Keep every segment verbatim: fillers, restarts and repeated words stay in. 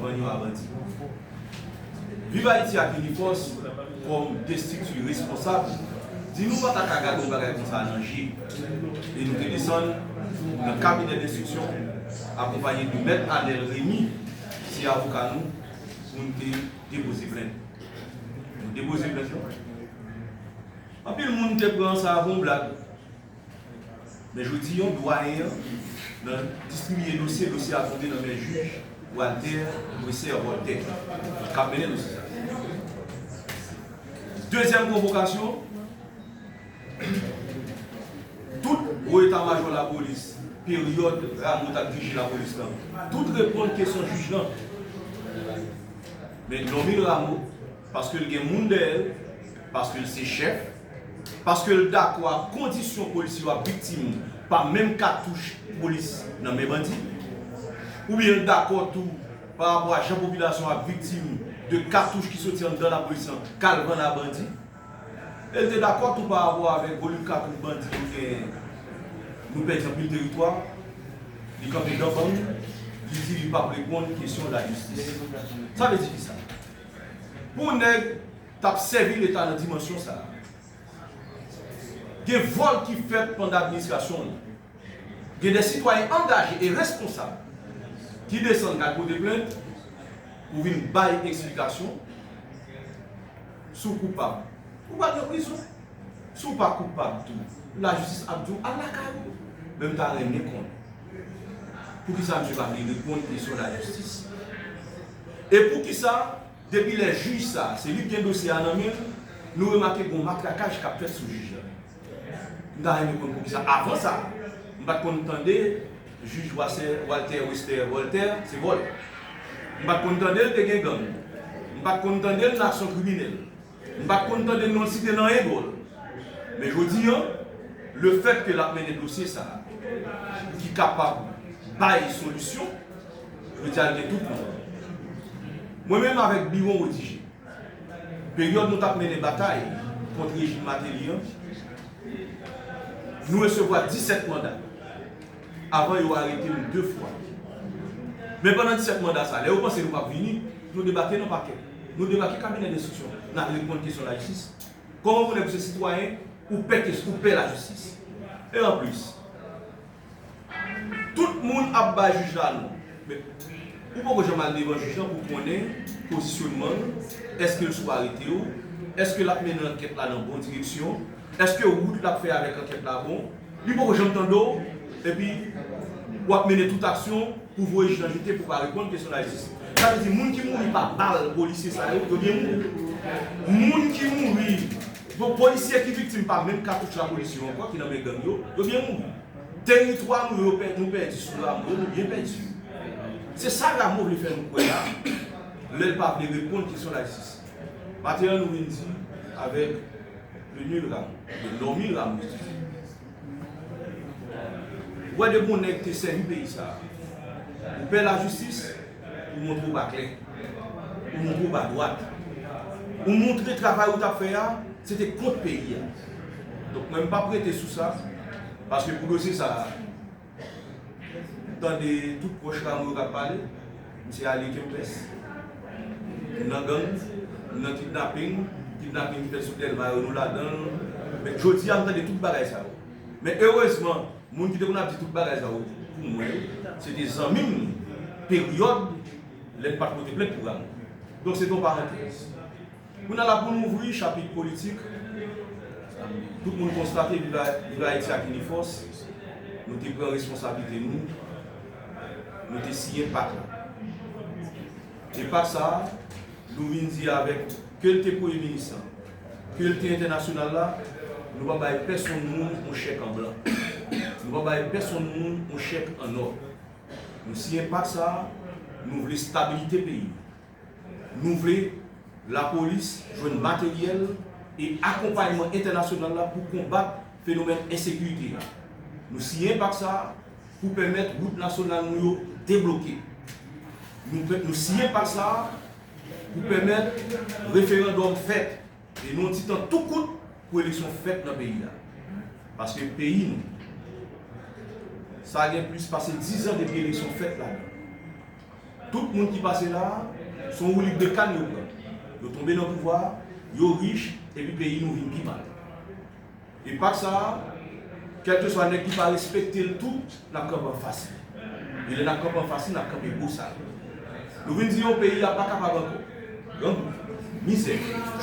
vann yo a bandi. Viv Ayiti ak Unifòs, kòm de estrikti responsab, di nou pa ta ka gade yon bagay konsa nan je. E nou te desann nan kabinè denstriksyon, akonpaye de Mèt Anèl Remy, ki se avoka nou, pou n te depoze plent. Nou depoze plent lan. Anpil moun te pran sa pou yon blag. Men jodi a, dwayen an, nan distribiye dosye, dosye a tonbe nan men jij Walter Wester Voltaire, k ap mennen dosye sa. Dezyèm konvokasyon, tout wo eta majò lapolis, peryòd Rameau t ap dirije lapolis lan, tout reponn kesyon jij lan. Men nonm li Rameau, paske l gen moun dèyè l, paske l se chèf, paske l dakò ak kondisyon polisye yo ap viktim pa menm katouch polis nan men bandi, oubyen l dakò tou pa rapò a jan popilasyon ap viktim de katouch ki soti anndan lapolis lan k al vann a bandi. E l te dakò tou pa rapò avèk volim katouch bandi yo genyen. Nou pèdi anpil teritwa. Li kanpe dan bann, li di li p ap reponn kesyon lajistis. Sa vle di kisa? Pou nèg t ap sèvi Leta nan dimansyon sa a, gen vòl ki fèt pandan administrasyon l. Gen de sitwayen angaje e responsab ki desann k al pote plent pou vin bay eksplikasyon. Si w koupab, ou pral nan prizon. Si w pa koupab tou, lajistis ap di w al lakay ou. Men m ta renmen konnen poukisa misye pa vle reponn kesyon lajistis. E poukisa, depi lè jij sa a, se li k gen dosye a nan men l, nou remake gen yon matrakaj k ap fèt sou jij la. M ta renmen konn poukisa avan sa, m pa t konn tande jij Walter Wester Voltaire se vòlè. M pa t konn tande l te gen gang. M pa t konn tande l nan aksyon kriminèl. M pa t konn tande non l site nan anyen dwòl. Men jodi a, lefètke l ap mennen dosye sa a, ki kapab bay solisyon, jodi a l gen tout non. Mwen menm avèk Biron Rodigé, peryòd nou t ap mennen batay kont rejim Martelly an, nou resevwa disèt manda. Avan yo arete m de fwa. Men pandan disèt manda sa, lè yo panse nou p ap vini, nou debake nan pakè. Nou debake kabinè denstriksyon. N al reponn kesyon lajistis. Kòman pou nèg ou se sitwayen, ou pè kes-, ou pè lajistis? E anplis, tout moun ap bay jij la non. Men, ou poko janm al devan jij lan pou konnen pozisyonman l, èske l sou arete w, èske l ap mennen ankèt la nan bon direksyon, èske wout l ap fè avèk ankèt la bon. Li poko janm tande w, epi w ap mennen tout aksyon pou voye jij lan jete, pou pa reponn kesyon lajistis. Sa vle di, moun ki mouri pa bal polisye sa yo, yo byen mouri. Moun ki mouri, bon, polisye ki viktim pa menm katouch lapolis yo ankò, ki nan men gang yo, yo byen mouri. Teritwa nou yo pè-, nou pèdi sou Rameau, nou byen pèdi. Se sa Rameau vle fè nou kwè la, lè l pa vle reponn kesyon lajistis. Maten an, nou vin di avèk le nul Rameau, le non-nul Rameau, eskize. Ou wè, depi yon nèg te sèvi peyi sa a, ou pè lajistis, ou montre w pa klè, ou montre w pa dwat, ou montre travay ou t ap fè a, se te kont peyi a. Donk, mwen, m p ap rete sou sa, paske pou dosye sa a, m tande tout pwòch Rameau yo k ap pale, misye ale Kempès. M nan gang, m nan kidnaping, kidnaping ki fèt sou Dèlma yo, nou ladan l. Men jodi a, m tande tout bagay sa yo. Men erezman, moun ki te konn ap di tout bagay sa yo pou mwen yo, se te zanmi m, peryòd lè n pa t pote plent pou Rameau. Donk, se te yon parantèz. Kounye a la, pou nou ouvri chapit politik, tout moun konstate Viv A-, Viv Ayiti ak Unifòs, nou te pran responsablite nou, nou te siyen pak la. E pak sa a, nou vin di avèk, ke l te premye minis lan, ke l te entènasyonal la, nou pa bay pèsonn moun yon chèk an blan. Nou pa bay pèsonn moun yon chèk an nò. Nou siyen pak sa a, nou vle stabilite peyi nou. Nou vle lapolis jwenn materyèl e akonpayman entènasyonal la pou konbat fenomèn ensekirite a. Nou siyen pak sa a pou pèmèt wout nasyonal nou yo debloke. Nou pè-, nou siyen pak sa a pou pèmèt referandòm fèt e nan yon ti tan tou kout pou eleksyon fèt nan peyi a. Paske peyi nou, sa gen plis pase diz an depi eleksyon fèt ladan. Tout moun ki pase la a, se yon woulik de kann yo pran. Yo tonbe nan pouvwa a, yo rich, epi peyi nou vin pi mal. E pak sa a, kèlkeswa nèg ki pa respekte l tou, n ap kanpe anfas li. E lè n ap kanpe anfas li, n ap kanpe bosal. Nou vin di yo peyi a pa kapab ankò. Grangou, mizè,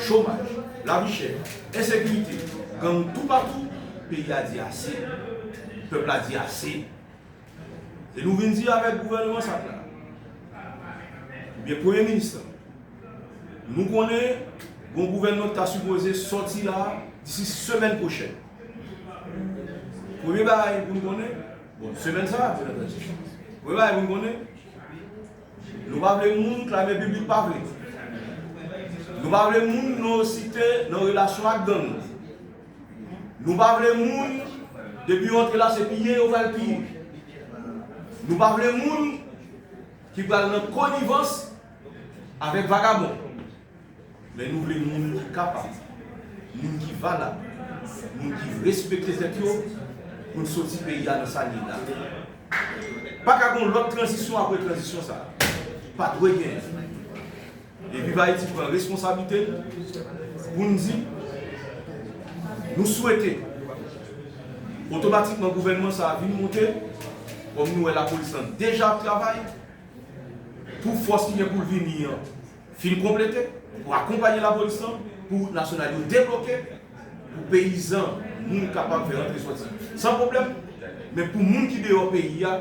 chomaj, lavi chè, ensekirite, gang toupatou, peyi a di ase. Pèp la di ase. E nou vin di avèk gouvènman sa k la, oubyen premye minis lan, nou konnen gon gouvènman ki ta sipoze sòti la disi semèn pwochèn. Premye bagay pou n konnen, bon, semèn sa a, byen antandi. Premye bagay pou n konnen, nou pa vle moun, klamè piblik pa vle. Nou pa vle moun nou site nan relasyon ak gang. Nou pa vle moun, depi yo antre la, se piye yo pral piye. Nou pa vle moun ki pral nan konivans avèk vagabon. Men nou vle moun ki kapab, moun ki valab, moun ki respekte tèt yo, pou n soti peyi a nan sa l ye la. Pa ka gon lòt tranzisyon apre tranzisyon sa a. Pa dwe genyen. E Viv Ayiti pran responsablite l pou n di, nou swete otomatikman gouvènman sa a vin monte, kòm nou wè lapolis lan deja ap travay, pou fòs ki gen pou l vini an fin konplete, pou akonpanye lapolis lan, pou wout nasyonal yo debloke, pou peyizan, moun kapab fè rantre sòti san pwoblèm, men pou moun ki deyò peyi a,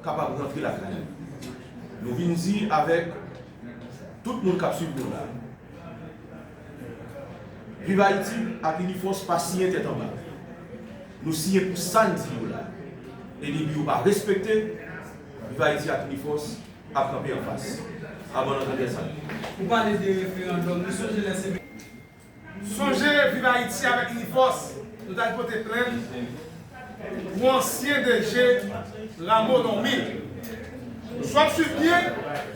kapab rantre lakay yo. Nou vin di avèk tout moun k ap swiv nou la, Viv Ayiti ak Inifòs pa siyen tèt anba. Nou siyen pou sa n di yo la. E depi yo pa respekte, Viv Ayiti ak Inifòs ap kanpe anfas. Avan n antre sa. Ou pale de referandòm, nou sonje lè se Sonje Viv Ayiti avèk Inifòs, nou t al pote plent pou ansyen D G Rameau Normil. Si w ap swiv byen,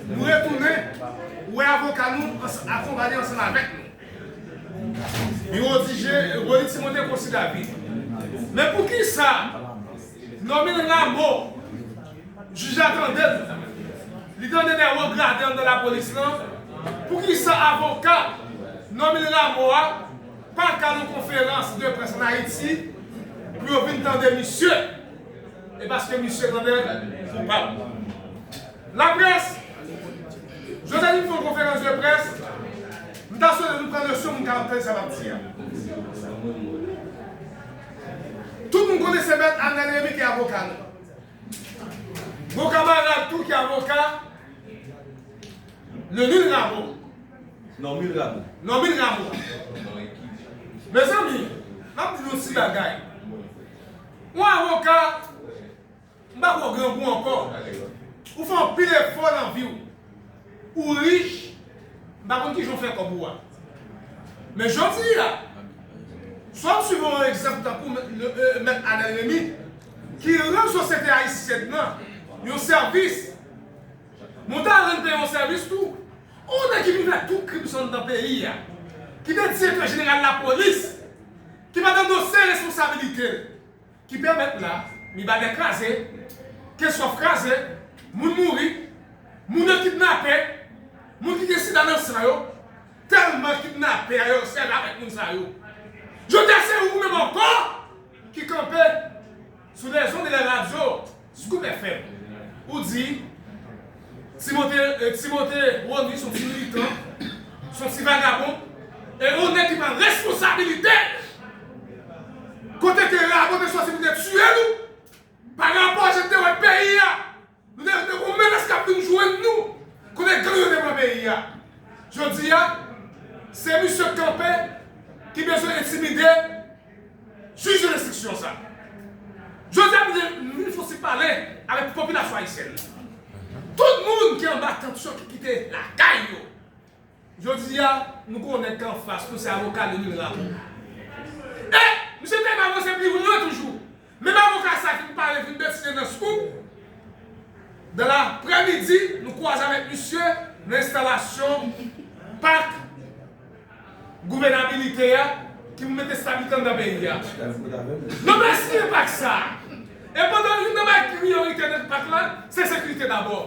nou retounen, ou wè avoka nou ans- akonpanye ansanm avèk nou. Li redirije, Rony Timote Cossy David. Men poukisa Normil Rameau Jij la tande l. Li tande de wo grade anndan lapolis lan. Poukisa avoka Normil Rameau a pa ka nan konferans de près ann Ayiti pou yo vin tande misye? E paske misye tande koupab. Laprès, Joseph vin fè yon konferans de près, m ta swete nou pran leson pou n kapab tande sa m ap di a. Tout moun konnen se mèt Arnel Remy ki avoka nou. Gon kamarad tou ki avoka Lenil Rameau. Normil Rameau. Normil Rameau. Mezanmi, m ap di nou ti bagay. Yon avoka, m pa kwè w grangou ankò. Ou fè anpil efò nan vi w. Ou rich, m pa konn kijan w fè kòb ou a. Men jodi a, si w ap swiv yon egzanp tankou mè-, le, euh, mèt Arnel Remy, ki rann sosyete ayisyèn nan yon sèvis, men w ta rann peyi yon sèvis tou. Yon nèg ki vin fè tout krim sa anndan peyi a, ki te direktè jeneral lapolis, ki pa t anonse responsabilite l, ki pèmèt la, Mibalè kraze, Kennsòf kraze, moun mouri, moun yo kidnape, moun ki gen sida nan san yo, tèlman kidnape a yo sèvi avèk moun sa yo. Jodi a se ou menm ankò ki kanpe sou lèzond e lèradyo, Scoop F M, ou di, Timote, eh, Timote Rony se yon ti militan, se yon ti vagabon, e yon nèg ki pran responsabilite. Kote ke Rameau te sòti pou te tiye nou, pa rapò jan n te wè peyi a, nou te, te gon menas k ap vin jwenn nou, kote gang yo te pran peyi a. Jodi a, se misye k kanpe, ki bezwen entimide jij de lenstriksyon sa. Jodi a, nou vin fè yon ti pale avèk popilasyon ayisyèn nan. Tout moun ki anba tant yo ki kite lakay yo. Jodi a, nou gen yon nèg ki anfas nou, se avoka Lenil Rameau. E, misye te avanse pi lwen toujou. Menm avoka sa ki pare vin betize nan Scoop, dans l'après-midi, nou kwaze avèk misye nan enstalasyon pak gouvènabilite a, ki pou mete estabilite anndan peyi a. Nou pa siyen pak sa. E pandan youn nan bagay ki priyorite nan pak la, se sekirite dabò.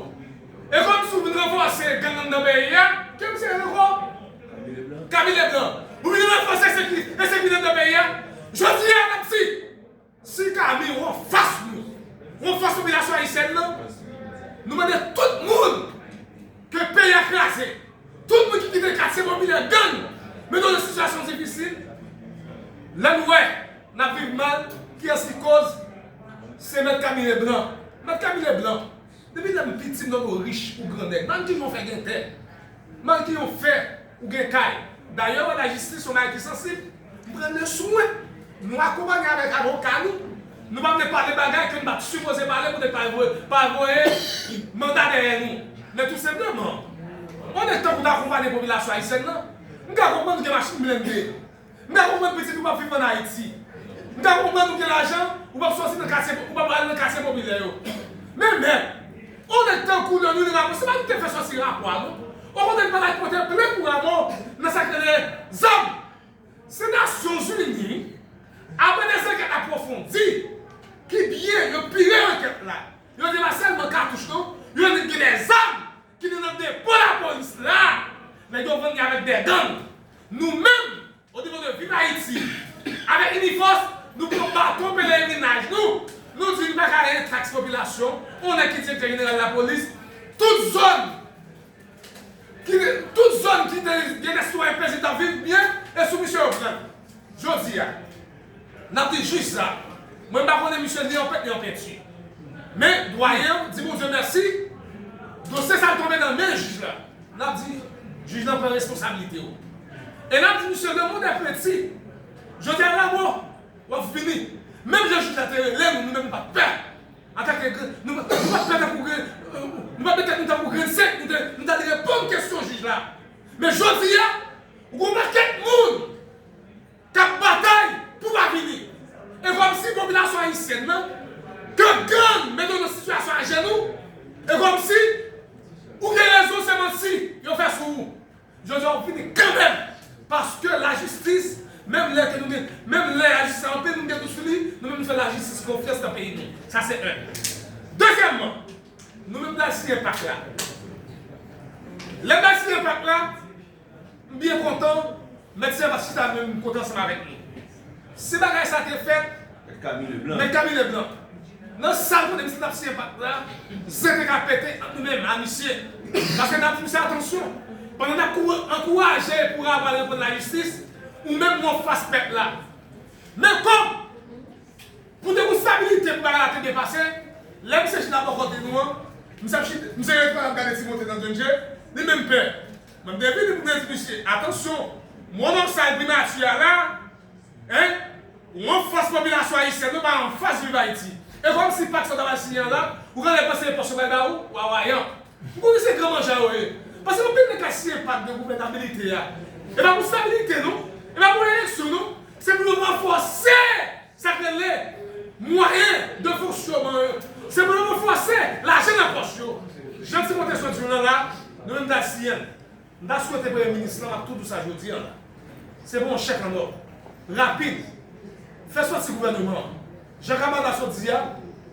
E kòmsi w vin ranfòse gang anndan peyi a, ke misye rele ankò? Camille Leblanc. Ou vin ranfòse ensekirite anndan peyi a. Jodi a, n ap di, si Camille ranfòse nou, ranfòse popilasyon ayisyèn nan, nou mande tout moun ke peyi a kraze, tout moun ki kite katye popilè gang, mete yo nan sitiyasyon difisil, lè n wè n ap viv mal, kiyès ki koz? Se Mèt Camille Leblanc. Mèt Camille Leblanc, depi lè m piti, m tande w rich, ou gran nèg. Malgre yon fè gen tè, malgre yon fè, ou gen kay. Dayè, wè, lajistis se yon bagay ki sansib. M pran le swen. Nou akonpanye avèk avoka nou. Nou pa vle pale bagay ke nou pa t sipoze pale, poutèt pa voye, pa voye manda dèyè nou. Men tou senpleman, pandan tan pou ta akonpanye popilasyon ayisyèn nan, m ka konprann ou gen machin blende. M ka konprann pitit ou p ap viv ann Ayiti. M ka konprann ou gen lajan, ou p ap sòti nan katye, ou p ap al nan katye popilè yo. Men mèt, onèt tankou nou, nou Rameau, se pa nou ki te fè sòti Rameau a, non. Okontrè, nou pa t al pote plent pou Rameau nan sa k rele zam. Se Nasyonzini, apre dè ankèt apwofondi, ki byen, yo pire ankèt la. Yo di pa sèlman katouch, non, yo di gen dè zam ki te nan depo lapolis la. Nèg yo vann li avèk dè gang. Nou menm, onivo de Viv Ayiti, avèk Inifòs, nou pran baton pelerinaj nou. Nou di nou pa ka entak popilasyon, ou nèg ki direktè jeneral lapolis, tout zòn ki, tout zòn ki te gen dè sitwayen pezib t ap viv byen, e sou misye yo pran. Jodi a, n ap di jij la, mwen m pa konnen misye ni an pent ni an penti. Men, dwayen an, di Bondye mèsi, dosye sa a tonbe nan men jij la. N ap di, jij la pran responsablite w. E n ap di misye, le monde est petit. Jodi a, Rameau, w ap vini. Menm jan jij la te rele nou, nou menm nou pa t pè. Antanke gr-, nou, nou pa t pè tankou gr-, nou pa t pè tèt nou tankou grenn senk, nou te, nou t al reponn kesyon jij la. Men jodi a, ou gen yon pakèt moun k ap batay pou pa vini. E kòmsi popilasyon ayisyèn nan, ke gang mete w nan sitiyasyon ajenou, e kòmsi ou gen rezon, se manti yo fè sou ou. Jodi a, w ap vini kanmenm, paske lajistis, menm lè ke nou gen, menm lè lajistis anpil moun gen dout sou li, nou menm nou fè lajistis konfyans nan peyi nou. Sa se en. Dezyèmman, nou menm n al siyen pak la. Lè n al siyen pak la, m byen kontan, Mèt Sylvain chita menm kote ansanm avèk nou. Si bagay sa te fèt, Mèt Camille Leblanc. Mèt Camille Leblanc. Nan sal kote misye t ap siyen pak la, zen te ka pete ant nou menm a misye. Paske n ap di misye atansyon. Pandan n ap kou-, ankouraje pou Rameau al reprann lajistis, ou menm ou anfas pèp la. Men kòm pou te gon stabilite pou bagay la te byen pase, lè misye chita bò kote nou an, misye ap chita, misye ret pa ap gade Timote nan Djondje, li menm pè. Mwen m te vini pou mwen di misye, atansyon, moun sa primati a la, en, ou anfas popilasyon ayisyèn, ou pa anfas Viv Ayiti. E kòmsi pak sa w ta pral siyen an la, ou genlè panse e pòch yo pral ba ou, ou awayan. M konnen se gran manja yo ye. Paske anpil nèg k ap siyen pak de gouvènabilite a. E pa pou stabilite, non. E pa pou eleksyon, non. Se pou yo ranfòse sa k rele mwayen de fonksyonman yo. Se pou yo ranfòse lajan nan pòch yo. Jan Timote sot di w lan la, nou menm n al siyen l. M ta swete premye minis lan, m ap tou di w sa jodi a la. Se pou yon chèk an nò. Rapid. Fè sòti gouvènman an. Jan Kamala sot di a,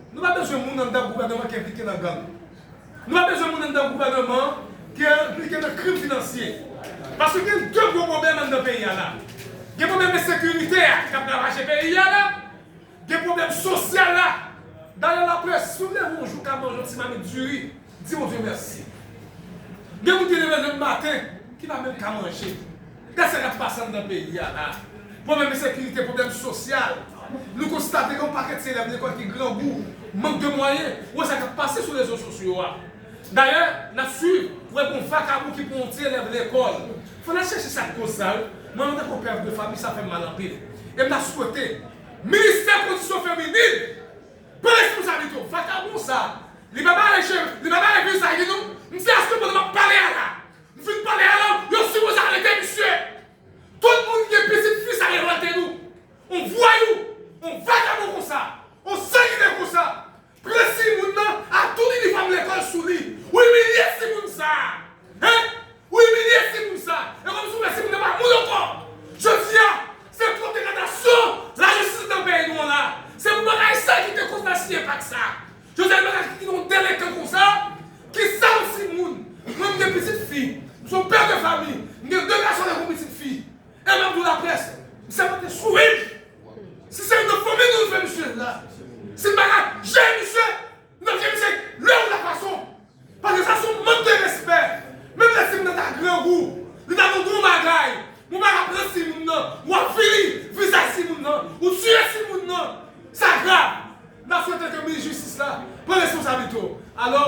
nou pa bezwen moun anndan gouvènman ki enplike nan gang. Nou pa bezwen moun anndan gouvènman ki enplike nan krim finansye. Paske gen de gwo pwoblèm anndan peyi a la. Gen pwoblèm ensekirite a k ap ravaje peyi a la. Gen pwoblèm sosyal la. Dayè, laprès, si w leve yon jou ka manje yon ti mamit diri, di Bondye mèsi. Gen moun ki leve demen maten, ki pa menm ka manje. Gad sa k ap pase anndan peyi a la. Pwoblèm ensekirite, pwoblèm sosyal. Nou konstate gen yon pakèt ti elèv lekòl ki grangou, mank de mwayen. Ou wè sa k ap pase sou rezo sosyo a. Dayè, n ap swiv, ou wè gen yon vakabon ki pran yon ti elèv lekòl. Fò n al chèche sa k koz sa, wi. Mwen, antanke yon pè de fanmi, sa fè m mal anpil. E m ta swete, Ministè Kondisyon Feminin, pran responsablite w. Vakabon sa, li pa bare che-, li pa bare vizaj li, non. M di, èske pandan m ap pale a la, m fin pale a la, yo sipoze arete misye. Tout moun ki gen pitit fi sa revòlte nou. On vwayou, on vakabon konsa, on sanginè konsa, pran timoun nan ak tout inifòm lekòl sou li. Ou imilye timoun sa a. Hein? Ou imilye timoun sa a. E kòmsi w wè timoun nan pa moun ankò. Jodi a, se pou degradasyon lajistis nan peyi nou an la. Se pou bagay sa ki te koz n al siyen pak sa. Jodi a, bagay ki gen yon delenkan konsa, ki sal yon timoun. M se yon pè de fanmi. M gen de gason avèk yon pitit fi. E m ap di w laprès, m sèmante sou li. Si se yon fanmi nou fè misye la, si m pa ka jere misye, m ap jere misye lè ou la fason. Paske sa se yon mank de respè. Menm lè timoun nan ta grangou, li ta nan gwo bagay, ou pa ka pran timoun nan, w ap vini vizaj timoun nan, ou tiye timoun nan. Sa grav. N ap swete ke minis jistis la pran responsablite w. Alò,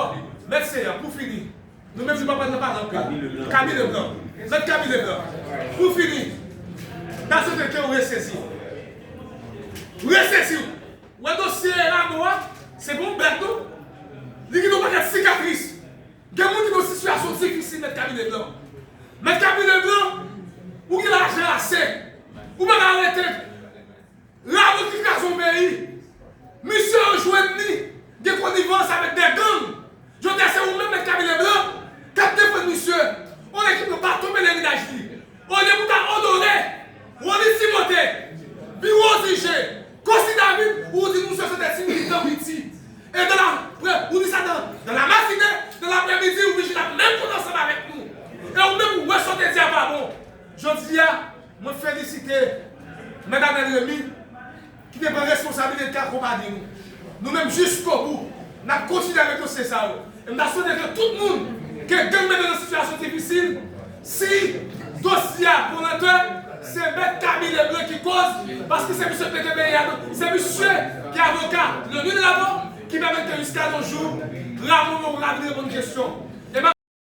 mèt Seyè, pou fini, nou menm nou pa pral nan pale anpil. Camille Leblanc. Mèt Camille Leblanc. Pou fini, n ap swete ke w resezi. Resezi w. Wè dosye Rameau a, se pa yon blag non. Li gen yon pakèt sikatris. Gen moun ki nan sitiyasyon difisil, Mèt Camille Leblanc. Mèt Camille Leblanc, ou gen lajan ase. Ou pa ka rete. Rameau ki kraze yon peyi. Misye yo jwenn li gen konivans avèk de gang. Jodi a se ou menm, Mèt Camille Leblanc, k ap defann misye. Yon ekip yo pa tonbe nan lidaj li. Olye pou ta onore Rony Timothé, Biwo Zije, Cossy David, ou di nou se, se de ti militan piti. E dans la, ou di sa dans, dans la matinée, dans l'après-midi, ou vin jwenn ap menm konn ansanm avèk nou. E ou menm ou wè sa w te di a pa bon. Jodi a, mwen felisite Mèt Arnel Remy ki te pran responsablite l, te akonpaye nou. Nou menm jiskobou, n ap kontinye avèk dosye sa yo. E m ta swete ke tout moun ke gang mete nan sitiyasyon difisil, si dosye a pran lantè, se Mèt Camille Leblanc ki koz, paske se misye k mete peyi a, se misye ki avoka Leonil Rameau, ki pèmèt ke jiska nos jours, Rameau poko ka vin reponn kesyon.